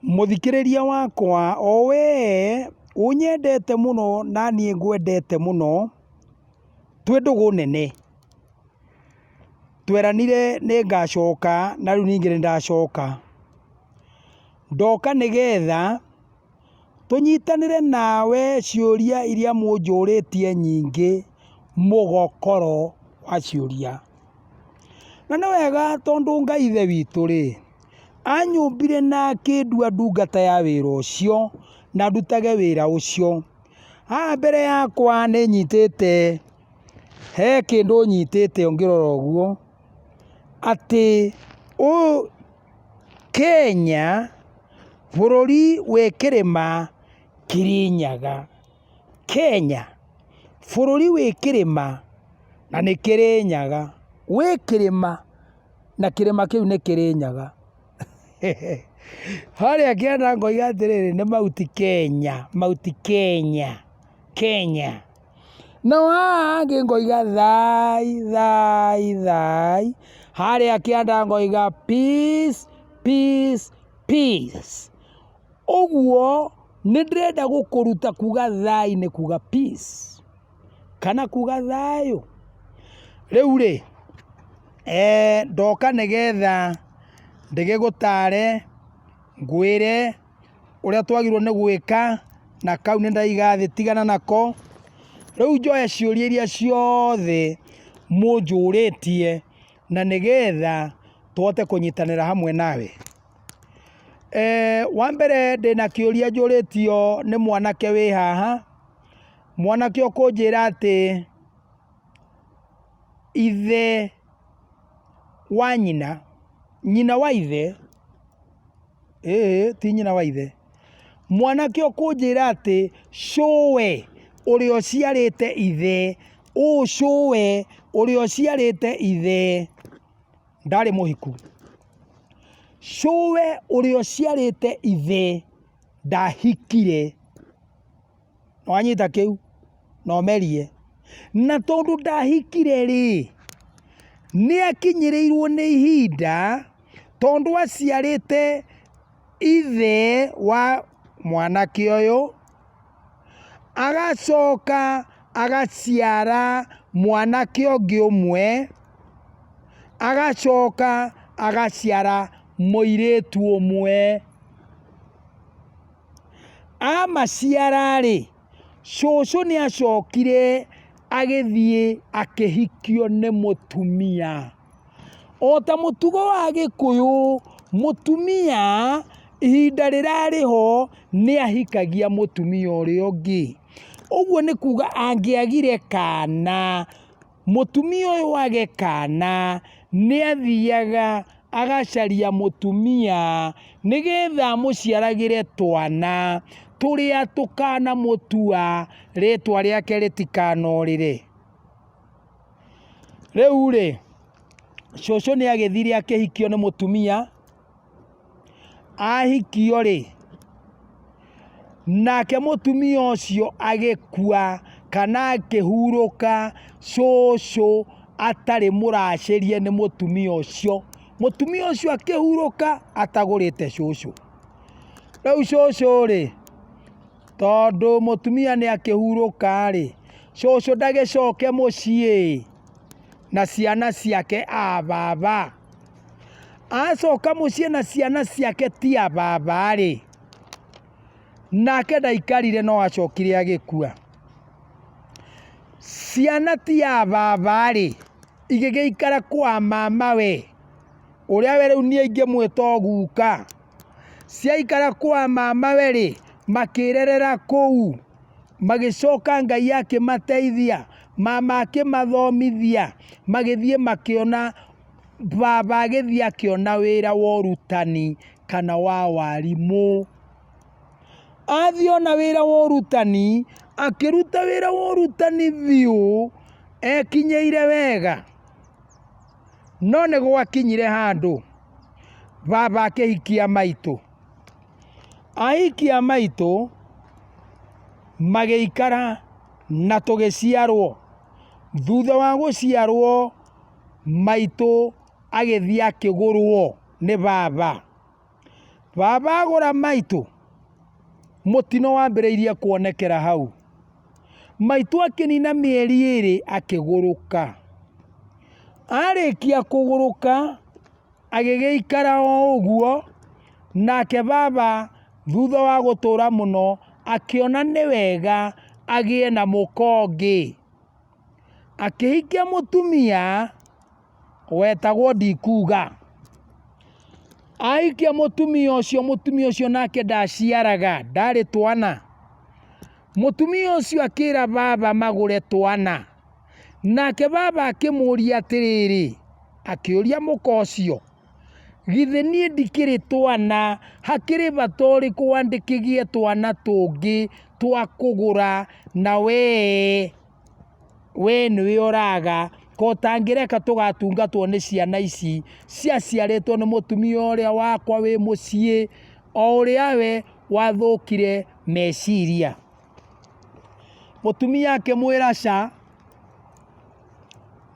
Mũthikĩrĩria wakwa, o wee ũnyendete mũno na niĩ ngwendete mũno, twĩ ndũgũ nene. Tweranire nĩ ngacoka na rĩu ningĩ nĩ ndacoka. Ndoka nĩgetha tũnyitanĩre nawe ciũria iria mũnjũrĩtie nyingĩ mũgokoro wa ciũria. Na nĩ wega tondũ Ngai ithe witũ rĩ, anyũmbire na akĩndua ndungata ya wĩra ũcio, na ndutage wĩra ũcio. Haha mbere yakwa nĩ nyitĩte, he kĩndũ nyitĩte ũngĩrora ũguo, atĩ ũyũ Kenya bũrũri wĩ kĩrĩma Kĩrĩnyaga. Kenya bũrũri wĩ kĩrĩma na nĩ Kĩrĩnyaga. Wĩ kĩrĩma na kĩrĩma kĩu nĩ Kĩrĩnyaga. Harĩa kĩanda ngoiga atĩrĩrĩ nĩ Mount Kenya, Mount Kenya, Kenya. Nao haha hangĩ ngoiga thai thai thai, harĩa kĩanda ngoiga peace peace peace. Ũguo nĩ ndĩrenda gũkũruta kuga thai nĩ kuga peace kana kuga thayũ. Rĩu rĩ, ndoka nĩgetha ndĩgĩgũtare, ngwĩre ũrĩa twagĩrĩirwo nĩ gwĩka, na kau nĩ ndaiga thĩ tigana nako. Rĩu njoe ciũria iria ciothe mũnjũrĩtie na nĩgetha tũhote kũnyitanĩra hamwe nawe. Wa mbere ndĩna kĩũria njũrĩtio nĩ mwanake wĩ haha, mwanake ũkũnjĩra atĩ ithe wa nyina, nyina wa ithe, ĩĩ ti nyina wa ithe, mwanake ũkũnjĩra atĩ cũwe ũrĩa ũciarĩte ithe, ũũ cũwe ũrĩa ũciarĩte ithe ndarĩ mũhiku. Cũwe ũrĩa ũciarĩte ithe ndahikire. Nĩwanyita kĩu? Na ũmerie. Na tondũ ndahikire rĩ, nĩ akinyĩrĩirwo nĩ ihinda tondũ aciarĩte ithe wa mwanake ũyũ, agacoka agaciara mwanake ũngĩ ũmwe, agacoka agaciara mũirĩtu ũmwe. Amaciara-rĩ, cũcũ nĩ acokire agĩthiĩ akĩhikio nĩ mũtumia. O ta mũtugo wa Gĩkũyũ, mũtumia ihinda rĩrarĩ ho nĩ ahikagia mũtumia ũrĩa ũngĩ. Ũguo nĩ kuga angĩagire kana, mũtumia ũyũ age kana, nĩ athiaga agacaria mũtumia nĩgetha amũciaragĩre twana tũrĩa tũkanamũtua rĩtwa rĩake rĩtikanorĩre. Rĩu rĩ, cũcũ nĩ agĩthire akĩhikio nĩ mũtumia, ahikio rĩ, nake mũtumia ũcio agĩkua kana akĩhurũka cũcũ atarĩ mũracĩrie nĩ mũtumia ũcio. Mũtumia ũcio akĩhurũka atagũrĩte cũcũ. Rĩu cũcũ rĩ, Tondũ mũtumia nĩ akĩhurũka rĩ, cũcũ ndagĩcoke mũciĩ na ciana ciake a baba. Acoka mũciĩ na ciana ciake ti a baba rĩ, nake ndaikarire no acokire agĩkua. Ciana ti a baba rĩ, igĩgĩikara kwa mamawe, ũrĩa we rĩu niĩ ingĩmwĩta o guka. Ciaikara kwa mamawe-rĩ, makĩrerera kũu, magĩcoka Ngai akĩmateithia, mama akĩmathomithia, magĩthiĩ makĩona, baba agĩthiĩ akĩona wĩra wa ũrutani kana wa warimũ. Athiĩ ona wĩra wa ũrutani, akĩruta wĩra wa ũrutani biũ, ekinyĩire wega. No nĩ gwakinyire handũ baba akĩhikia maitũ. Ahikia maitũ magĩikara na tũgĩciarwo. Thutha wa gũciarwo maitũ agĩthiĩ akĩgũrwo nĩ baba. Baba agũra maitũ, mũtino wambĩrĩirie kuonekera hau. Maitũ akĩnina mĩeri ĩrĩ akĩgũrũka. Arĩkia kũgũrũka, agĩgĩikara o ũguo, nake baba thutha wa gũtũra mũno, akĩona nĩ wega agĩe na mũka ũngĩ. Akĩhikia mũtumia wetagwo ndikuga. Ahikia mũtumia ũcio, mũtumia ũcio nake ndaciaraga, ndarĩ twana. Mũtumia ũcio akĩra baba magũre twana. Nake baba akĩmũria atĩrĩrĩ, akĩũria mũka ũcio, githĩ niĩ ndikĩrĩ twana, hakĩrĩ bata ũrĩkũ wandĩkĩgie twana tũngĩ twa kũgũra na wee we nĩwe ũraga, ko ũtangĩreka tũgatungatwo nĩ ciana ici ciaciarĩtwo nĩ mũtumia ũrĩa wakwa wĩ mũciĩ, o ũrĩa we wathũkire meciria. Mũtumia akĩmwĩra ca,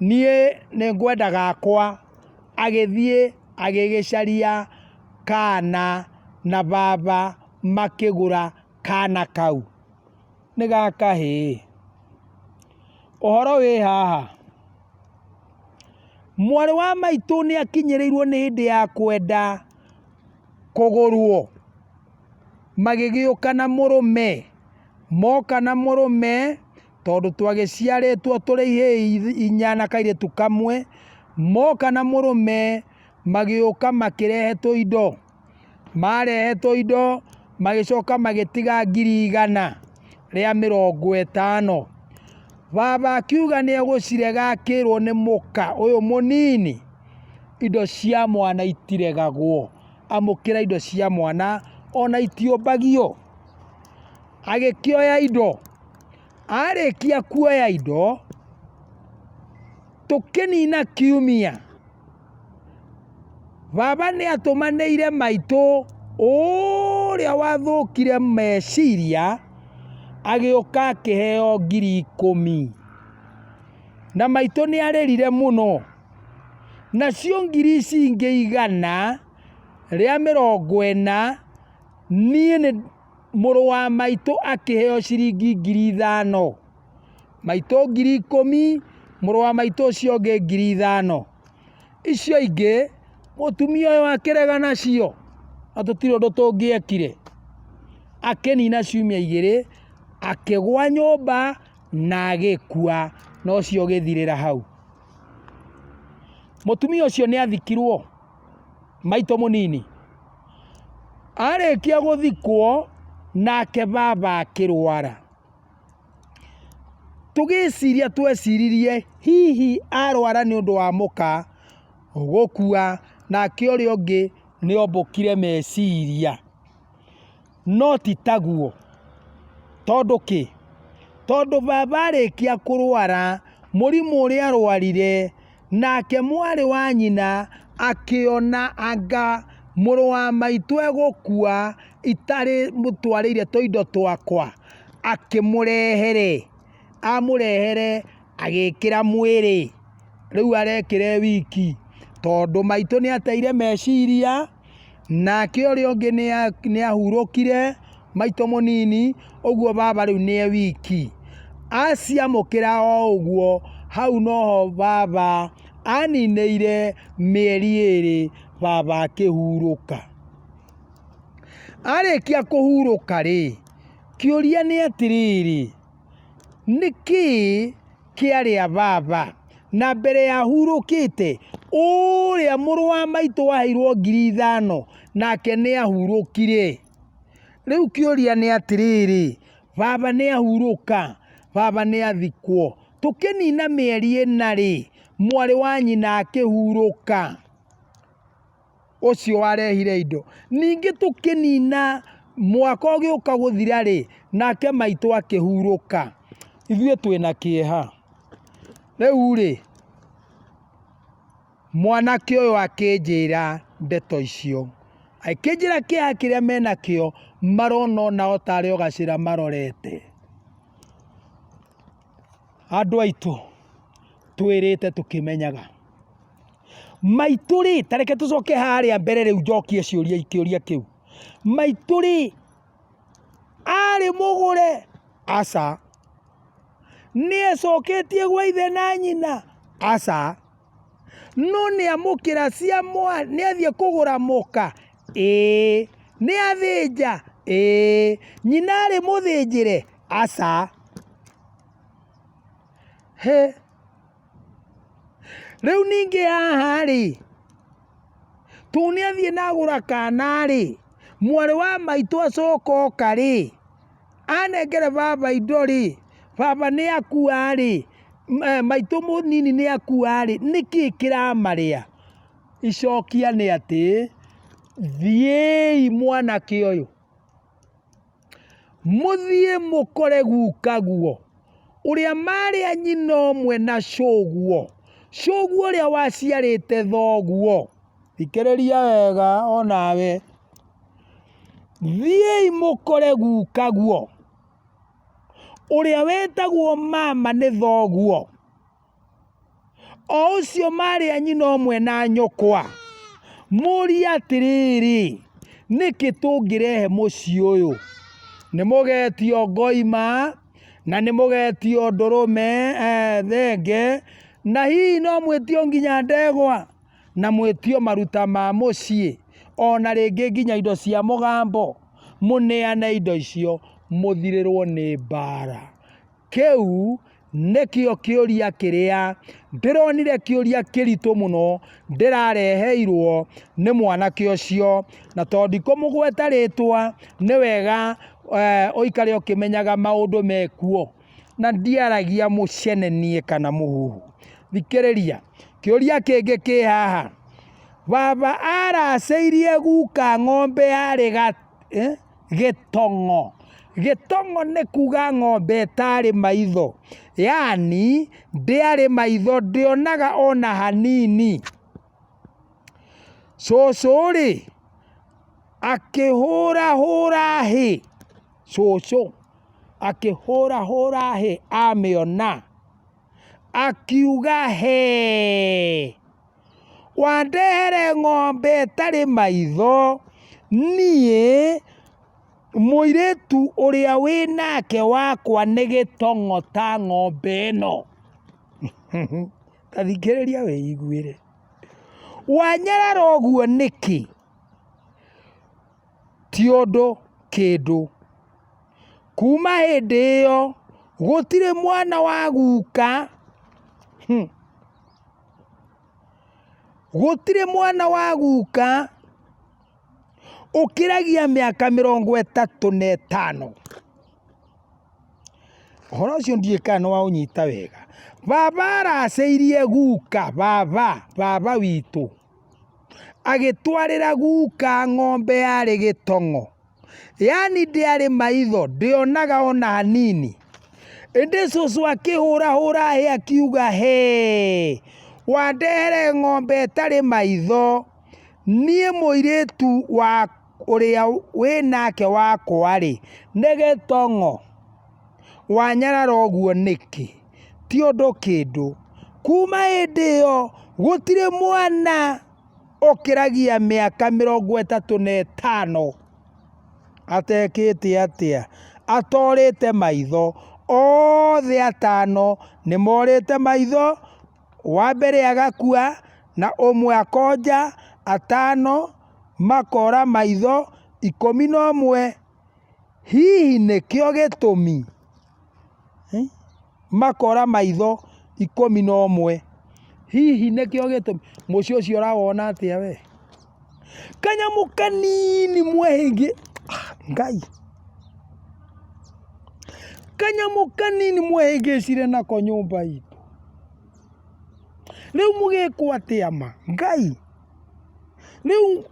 niĩ nĩ ngwenda gakwa, agĩthiĩ agĩgĩcaria kana na baba makĩgũra kana kau. Nĩ ga kahĩĩ. Ũhoro wĩ haha, mwarĩ wa maitũ nĩ akinyĩrĩirwo nĩ hĩndĩ ya kwenda kũgũrwo, magĩgĩũka na mũrũme, moka na mũrũme, tondũ twagĩciarĩtwo tũrĩ ihĩĩ inya na kairĩtu kamwe, moka na mũrũme, magĩũka makĩrehe tũindo. Marehe tũindo magĩcoka magĩtiga 150,000. Baba akiuga nĩ egũcirega akĩrwo nĩ mũka ũyũ mũnini, indo cia mwana itiregagwo, amũkĩra indo cia mwana ona itiũmbagio. Agĩkĩoya indo, arĩkia kuoya indo, tũkĩnina kiumia, Baba nĩ atũmanĩire maitũ ũrĩa wathũkire meciria, agĩũka akĩheo 10,000. Na maitũ nĩ arĩrire mũno. Nacio ngiri ici ingĩ 140, niĩ nĩ mũrũ wa maitũ akĩheo ciringi 5,000. Maitũ 10,000, mũrũ wa maitũ ũcio ũngĩ 5,000. Icio ingĩ mũtumia ũyũ akĩrega nacio, na tũtirĩ ũndũ tũngĩekire. Akĩnina ciumia igĩrĩ, akĩgwa nyũmba na agĩkua, na ũcio ũgĩthirĩra hau. Mũtumia ũcio nĩ athikirwo, maitũ mũnini. Arĩkia gũthikwo, nake baba akĩrwara. Tũgĩciria tweciririe hihi arwara nĩ ũndũ wa mũka gũkua nake ũrĩa ũngĩ nĩ ombũkire meciria. No ti taguo. Tondũ kĩ? Tondũ baba arĩkia kũrwara mũrimũ ũrĩa arwarire, nake mwarĩ wa nyina akĩona anga mũrũ wa maitũ egũkua itarĩ mũtwarĩire tũindo twakwa, akĩmũrehere. Amũrehere agĩkĩra mwĩrĩ, rĩu arekĩra e wiki, tondũ maitũ nĩ ateire meciria, nake ũrĩa ũngĩ nĩ ahurũkire, maitũ mũnini, ũguo baba rĩu nĩ e wiki. Aciamũkĩra o ũguo, hau noho baba aninĩire mĩeri ĩrĩ, baba akĩhurũka. Arĩkia kũhurũka rĩ, kĩũria nĩ atĩrĩrĩ, nĩkĩĩ kĩarĩa baba? Na mbere ya ahurũkĩte, ũrĩa mũrũ wa maitũ waheirwo 5,000 nake nĩ ahurũkire. Rĩu kĩũria nĩ atĩrĩrĩ, baba nĩ ahurũka, baba nĩ athikwo, tũkĩnina mĩeri ĩna rĩ, mwarĩ wa nyina akĩhurũka. Ũcio warehire indo. Ningĩ tũkĩnina mwaka ũgĩũka gũthira rĩ, nake maitũ akĩhurũka. Ithuĩ twĩna kĩeha. Rĩu rĩ, mwanake ũyũ akĩnjĩra ndeto icio, akĩnjĩra kĩeha kĩrĩa menakĩo, marona onao tarĩ o gacĩra marorete. Andũ aitũ, twĩrĩte tũkĩmenyaga. Maitũ rĩ, ta reke tũcoke harĩa mbere rĩu njokie ciũria kĩũria kĩu. Maitũ rĩ, arĩ mũgũre? Aca. Nĩ ecoketie gwa ithe na nyina? Aca. No nĩ amũkĩra cia mwana, nĩ athiĩ kũgũra mũka? Ĩĩ. Nĩ athĩnja? Ĩĩ. Nyina arĩ mũthĩnjĩre? Aca. Hĩ! Rĩu ningĩ haha rĩ, tondũ nĩ athiĩ na agũra kana rĩ, mwarĩ wa maitũ acoka oka rĩ, anengere baba indo rĩ, baba nĩ akua rĩ, maitũ mũnini nĩ akua rĩ, nĩkĩ kĩramarĩa? Icokia nĩ atĩ, thiĩi mwanake ũyũ. Mũthiĩ mũkore gukaguo, ũrĩa marĩ a nyina ũmwe na cũguo, cũguo ũrĩa waciarĩte thoguo. Thikĩrĩria wega o nawe. Thiĩi mũkore gukaguo, ũrĩa wetagwo mama nĩ thoguo. O ũcio maarĩ a nyina ũmwe na nyũkwa, mũrie atĩrĩrĩ, nĩkĩ tũngĩrehe mũciĩ ũyũ? Nĩ mũgetio ngoima, na nĩ mũgetio ndũrũme, thenge, na hihi no mwĩtio nginya ndegwa, na mwĩtio maruta ma mũciĩ, o na rĩngĩ nginya indo cia mũgambo, mũneane indo icio mũthirĩrwo nĩ mbara. Kĩu nĩkĩo kĩũria kĩrĩa ndĩronire kĩũria kĩritũ mũno ndĩrareheirwo nĩ mwanake ũcio, na tondũ ndikũmũgweta rĩtwa, nĩ wega ũikare ũkĩmenyaga maũndũ mekuo, na ndiaragia mũcene niĩ kana mũhuhu. Thikĩrĩria, kĩũria kĩngĩ kĩ haha, baba aracĩirie guka ng'ombe yarĩ Gĩtong'o. Gĩtong'o nĩ kuga ng'ombe ĩtarĩ maitho, yaani ndĩarĩ maitho ndĩonaga ona hanini. Cũcũ rĩ, akĩhũrahũra hĩ, cũcũ akĩhũrahũra hĩ amĩona, akiuga hee. Wandehere ng'ombe ĩtarĩ maitho, niĩ mũirĩtu ũrĩa wĩnake wakwa nĩ gĩtong'o ta ng'ombe ĩno. Ta thikĩrĩria wĩiguĩre. Wanyarara ũguo nĩkĩ? Ti ũndũ kĩndũ. Kuma hĩndĩ ĩyo gũtirĩ mwana wa guka. Gũtirĩ mwana wa guka ũkĩragia mĩaka 35. Ũhoro ũcio ndiũĩ kana nĩ waũnyita wega. Baba aracĩirie guka, baba, baba witũ, agĩtwarĩra guka ng'ombe yarĩ gĩtong'o. Yaani ndĩarĩ maitho, ndĩonaga ona hanini. Ĩndĩ cũcũ akĩhũrahũra hĩ akiuga hee, wandehere ng'ombe ĩtarĩ maitho, niĩ mũirĩtu wa ũrĩa wĩnake wakwa-rĩ, nĩ gĩtong'o. Wanyarara ũguo nĩkĩ? Ti ũndũ kĩndũ. Kuma hĩndĩ ĩyo gũtirĩ mwana ũkĩragia mĩaka 35 atekĩte atĩa? Atorĩte maitho. Othe atano nĩ morĩte maitho, wa mbere agakua na ũmwe akonja, atano makora maitho, 11 hihi nĩkĩo gĩtũmi? Makora maitho 11. Hihi nĩkĩo gĩtũmi? Mũciĩ ũcio ũrawona atĩa we? Kanyamũ kanini mwehĩngĩ, Ngai! Kanyamũ kanini mwehĩngĩcire nako nyũmba itũ. Rĩu mũgĩkwo atĩa ma? Ngai! Rĩu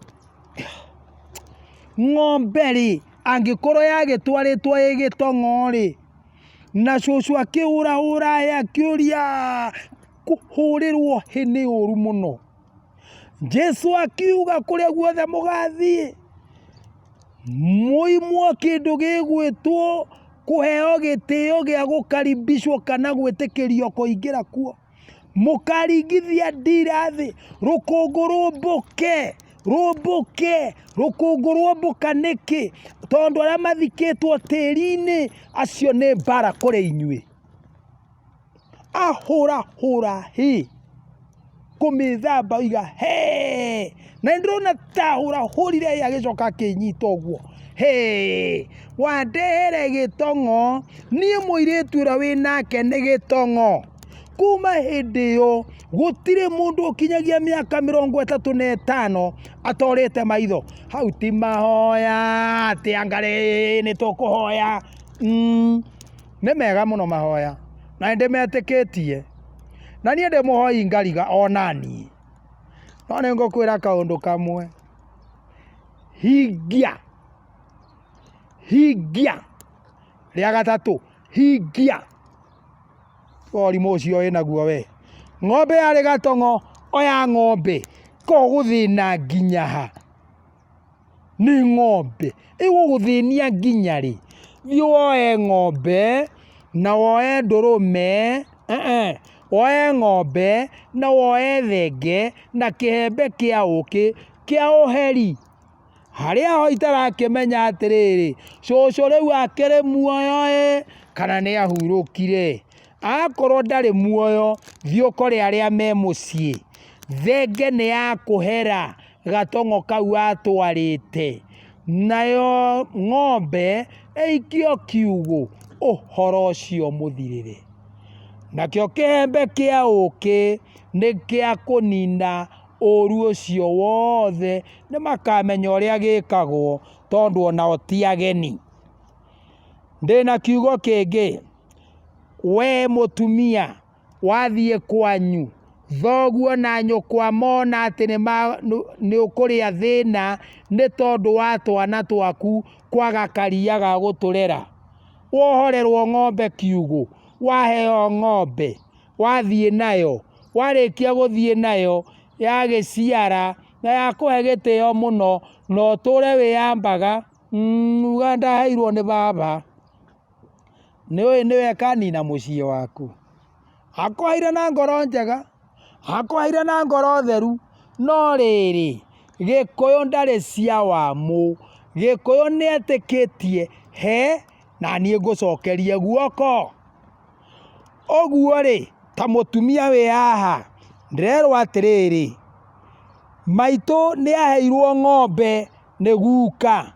ng'ombe rĩ, angĩkorwo yagĩtwarĩtwo ĩ gĩtong'o rĩ, Na cũcũ akĩhũrahũra hĩ akĩũria, kũhũrĩrwo hĩ nĩ ũru mũno. Jesu akiuga kũrĩa guothe mũgathiĩ, mũimwo kĩndũ gĩgwĩtwo kũheo gĩtĩo gĩa gũkaribishwo kana gwĩtĩkĩrio kũingĩra kuo. Mũkaringithia ndira thĩ, rũkũngũ rũmbũke. Rũmbũke, rũkũngũ rwombũka nĩkĩ? Tondũ arĩa mathikĩtwo tĩri-inĩ, acio nĩ mbara kũrĩ inyuĩ. Ahũra hũra hĩ, kũmĩthamba oiga hee, na nĩ ndĩrona ta ahũra hũrire hĩ agĩcoka akĩnyita ũguo, hee, wandehere gĩtong'o, niĩ mũirĩtu ũrĩa wĩnake nĩ gĩtong'o. Kuma hĩndĩ ĩyo gũtirĩ mũndũ ũkinyagia mĩaka 35 atorĩte maitho. Hau ti mahoya atĩ anga rĩ nĩ tũkũhoya. Nĩ mega mũno mahoya na nĩ ndĩmetĩkĩtie. Na niĩ ndĩ mũhoi ngariga ona niĩ. No nĩ ngũkwĩra kaũndũ kamwe, hingia, hingia, rĩa gatatũ, hingia. Ũrimũ ũcio wĩnaguo we. Ng'ombe yarĩ gatong'o, oya ng'ombe, ko ũgũthĩna nginya ha? Nĩ ng'ombe, ĩgũgũthĩnia nginya rĩ? Thiĩ woe ng'ombe, na woe ndũrũme, woe ng'ombe, na woe thenge, na kĩhembe kĩa ũkĩ, kĩa ũheri. Harĩa ho itarakĩmenya atĩrĩrĩ, cũcũ rĩu akĩrĩ muoyo ĩ, kana nĩ ahurũkire. Akorwo ndarĩ muoyo, thiĩ ũkore arĩa me mũciĩ. Thenge nĩ ya kũhera gatong'o kau atwarĩte, nayo ng'ombe ĩikio kiugũ, ũhoro ũcio mũthirĩre. Nakĩo kĩhembe kĩa ũkĩ nĩ kĩa kũnina ũru ũcio wothe, nĩ makamenya ũrĩa gĩkagwo tondũ onao ti ageni. Ndĩna kiugo kĩngĩ, we mũtumia wathiĩ kwanyu, thoguo na nyũkwa mona atĩ nĩ ũkũrĩa thĩna nĩ tondũ wa twana twaku kwaga karia ga gũtũrera, wohorerwo ng'ombe kiugũ, waheo ng'ombe, wathiĩ nayo, warĩkia gũthiĩ nayo, yagĩciara na yakũhe gĩtĩo mũno, na ũtũre wĩyambaga, uga ndaheirwo nĩ baba, nĩũĩ nĩwe ĩkanina mũciĩ waku. Akũheire na ngoro njega, akũheire na ngoro theru, no rĩrĩ, Gĩkũyũ ndarĩ cia wamũ, Gĩkũyũ nĩetĩkĩtie he naniĩ ngũcokerie guoko. Ũguo rĩ, ta mũtumia wĩ haha, ndĩrerwo atĩrĩrĩ, maitũ nĩ aheirwo ng'ombe nĩ guka.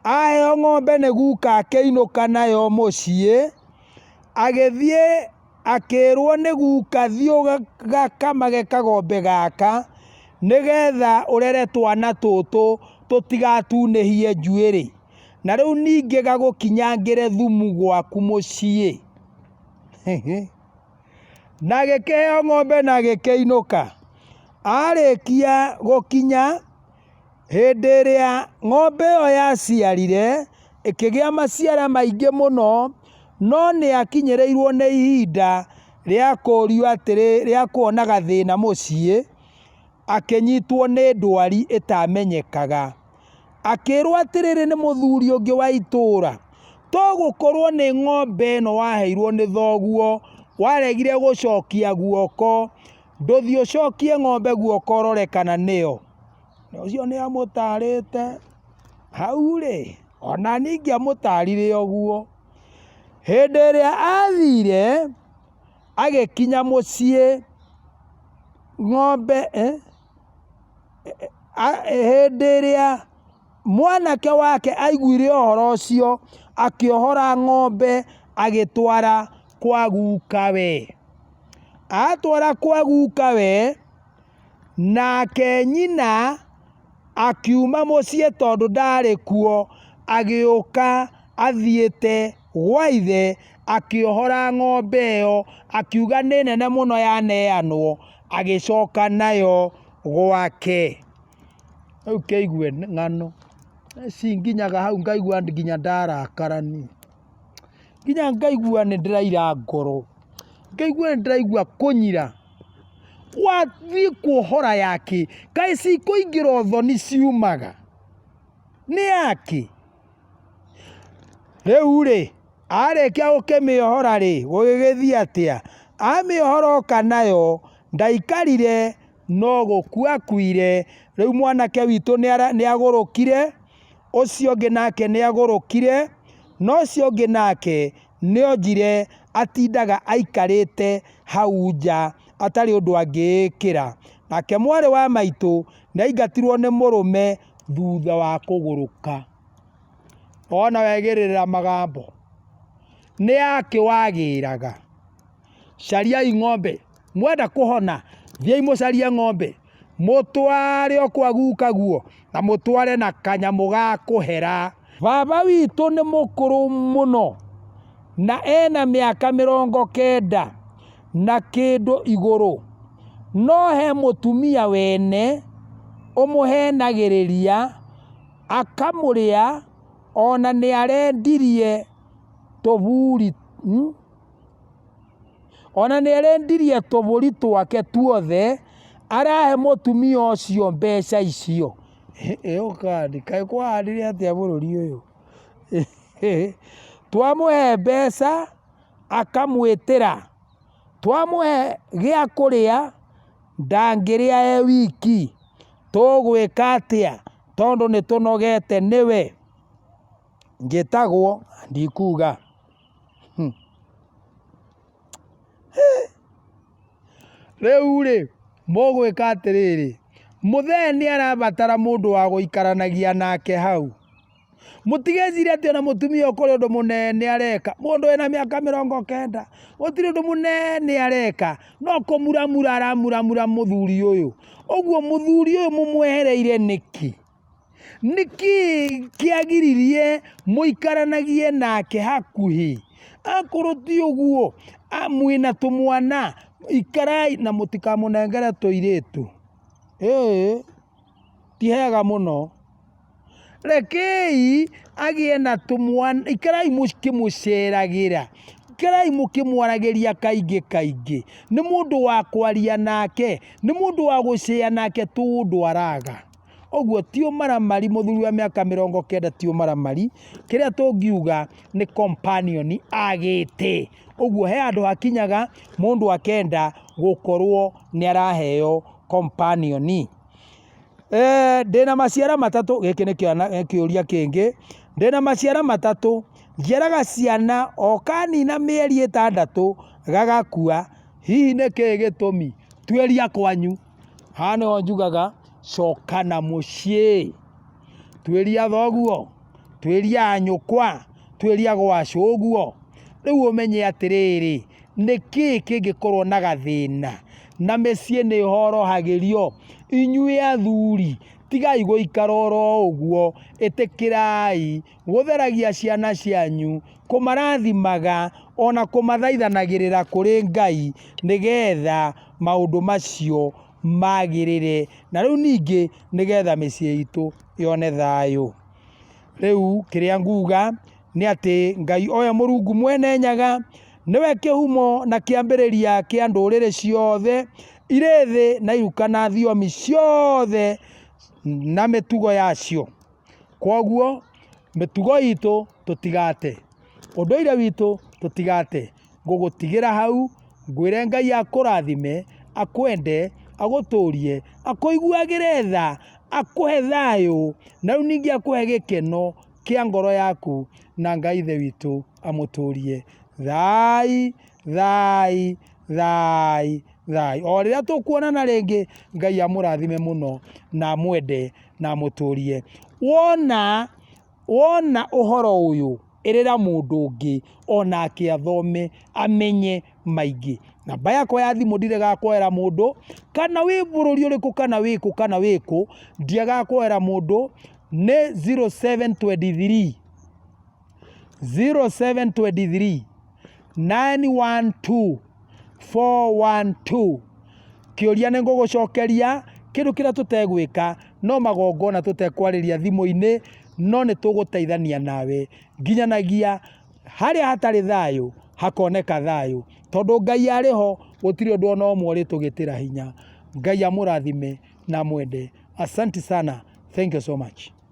Aheo ng'ombe nĩ guka akĩinũka nayo mũciĩ, agĩthiĩ akĩrwo nĩ guka thiĩ ũgakamage kagombe gaka, nĩgetha ũrere twana tũtũ tũtigatunĩhie njuĩrĩ. Na rĩu ningĩ gagũkinyangĩre thumu gwaku mũciĩ. Na agĩkĩheo ng'ombe na agĩkĩinũka. Arĩkia gũkinya, hĩndĩ ĩrĩa ng'ombe ĩyo yaciarire, ĩkĩgĩa maciara maingĩ mũno, no nĩ akinyĩrĩirwo nĩ ihinda rĩa kũũrio atĩrĩ, rĩa kuona gathĩna mũciĩ, akĩnyitwo nĩ ndwari ĩtamenyekaga. Akĩrwo atĩrĩrĩ nĩ mũthuri ũngĩ wa itũra, to gũkorwo nĩ ng'ombe ĩno waheirwo nĩ thoguo, waregire gũcokia guoko, ndũthiĩ ũcokie ng'ombe guoko ũrore kana nĩyo. Ũcio nĩ amũtarĩte, hau rĩ, ona niĩ ingĩamũtarire ũguo. Hĩndĩ ĩrĩa athire, agĩkinya mũciĩ, ng'ombe Hĩndĩ ĩrĩa mwanake wake aiguire ũhoro ũcio, akĩohora ng'ombe agĩtwara kwa gukawe. Atwara kwa gukawe, nake nyina akiuma mũciĩ tondũ ndarĩ kuo, agĩũka athiĩte gwa ithe, akĩohora ng'ombe ĩyo, akiuga nĩ nene mũno yaneanwo, agĩcoka nayo gwake. Rĩu kĩigue ng'ano, ici nginyaga hau ngaigua nginya ndarakara niĩ, nginya ngaigua nĩ ndĩraira ngoro, ngaigua nĩ ndĩraigua kũnyira, wathiĩ kuohora yakĩ, kaĩ cikũingĩra ũthoni ciumaga, nĩ yakĩ? Rĩu rĩ, arĩkia gũkĩmĩohora rĩ, gũgĩgĩthiĩ atĩa? Amĩohora oka nayo, ndaikarire no gũkua akuire. Rĩu mwanake witũ nĩ agũrũkire, ũcio ũngĩ nake nĩ agũrũkire, na ũcio ũngĩ nake nĩ onjire atindaga aikarĩte hau nja atarĩ ũndũ angĩĩkĩra. Nake mwarĩ wa maitũ nĩ aingatirwo nĩ mũrũme thutha wa kũgũrũka. Wona wegĩrĩra magambo, nĩ akĩ wagĩraga? Cariai ng'ombe, mwenda kũhona thiĩi mũcarie ng'ombe, mũtware o kwa gukaguo na mũtware na kanyamũ ga kũhera. Baba witũ nĩ mũkũrũ mũno na ena mĩaka 90 na kĩndũ igũrũ, no he mũtumia wene ũmũhenagĩrĩria akamũrĩa ona nĩarendirie tũburi Ona nĩarendirie tũbũri twake tuothe arahe mũtumia ũcio mbeca icio. Ĩũkani, kaĩ kwahanire atĩa bũrũri ũyũ? Twamũhe mbeca akamwĩtĩra, twamũhe gĩa kũrĩa ndangĩrĩa e wiki, tũgwĩka atĩa tondũ nĩtũnogete nĩwe? Njĩtagwo ndikuga. Rĩu rĩ, mũgwĩka atĩrĩrĩ, mũthee nĩ arabatara mũndũ wa gũikaranagia nake hau. Mũtigecirie atĩ ona mũtumia ũyũ kũrĩ ũndũ mũnene areka, mũndũ wĩna mĩaka 90, gũtirĩ ũndũ mũnene areka, no kũmuramura aramuramura mũthuri ũyũ. Ũguo mũthuri ũyũ mũmwehereire nĩkĩ? Nĩ kĩĩ kĩagiririe mũikaranagie nake hakuhĩ? Akorwo ti ũguo, mwĩna tũmwana, ikarai na mũtikamũnengere tũirĩtu. Ĩĩ, ti hega mũno. Rekei agĩe na tũmwana, ikarai mũkĩmũceragĩra, ikarai mũkĩmwaragĩria kaingĩ kaingĩ. Nĩ mũndũ wa kwaria nake, nĩ mũndũ wa gũcea nake tũũndũ araga. Ũguo ti ũmaramari mũthuri wa mĩaka 90 ti ũmaramari, kĩrĩa tũngiuga nĩ companion agĩte. Ũguo he handũ hakinyaga mũndũ akenda gũkorwo nĩ araheo companion. Ndĩna maciara matatũ, gĩkĩ nĩ kĩũria kĩngĩ, ndĩna maciara matatũ, njiaraga ciana o kanina mĩeri 6 gagakua, hihi nĩkĩĩ gĩtũmi? Tuĩria kwanyu. Haha nĩho njugaga coka na mũciĩ, tuĩria thoguo, tuĩria nyũkwa, tuĩria gwa cũguo, rĩu ũmenye atĩrĩrĩ, nĩkĩĩ kĩngĩkorwo na gathĩna, na mĩciĩ nĩ ĩhorohagĩrio, inyuĩ athuri tigai gũikara oro ũguo, ĩtĩkĩrai gũtheragia ciana cianyu, kũmarathimaga, ona kũmathaithanagĩrĩra kũrĩ Ngai, nĩgetha maũndũ macio magĩrĩre, na rĩu ningĩ nĩgetha mĩciĩ itũ yone thayũ. Rĩu kĩrĩa nguga nĩ atĩ Ngai o we Mũrungu mwene Nyaga, nĩwe kĩhumo na kĩambĩrĩria kĩa ndũrĩrĩ ciothe irĩ thĩ na iruka na thiomi ciothe na mĩtugo yacio. Kwoguo mĩtugo itũ tũtigate, ũndũire witũ tũtigate. Ngũgũtigĩra hau, ngwĩre Ngai akũrathime, akwende, agũtũrie, akũiguagĩre tha, akũhe thayũ, na rĩu ningĩ akũhe gĩkeno kĩa ngoro yaku, na Ngai Ithe witũ amũtũrie. Thai, thai, thai, thai. O rĩrĩa tũkuonana rĩngĩ, Ngai amũrathime mũno na amwende na amũtũrie. Wona, wona ũhoro ũyũ, ĩrĩra mũndũ ũngĩ onake athome amenye maingĩ. Namba yakwa ya thimũ ndiregaga kuoera mũndũ, kana wĩ bũrũri ũrĩkũ kana wĩ kũ kana wĩ kũ, ndiagaga kuoera mũndũ, nĩ 0723 0723 912 412. Kĩũria nĩ ngũgũcokeria, kĩndũ kĩrĩa tũtegwĩka no magongona tũtekwarĩria thimũ-inĩ, no nĩ tũgũteithania nawe nginyanagia harĩa hatarĩ thayũ hakoneka thayũ, tondũ Ngai arĩ ho gũtirĩ ũndũ ona ũmwe ũrĩtũgĩtĩra hinya. Ngai amũrathime na amwende. Asante sana. Thank you so much.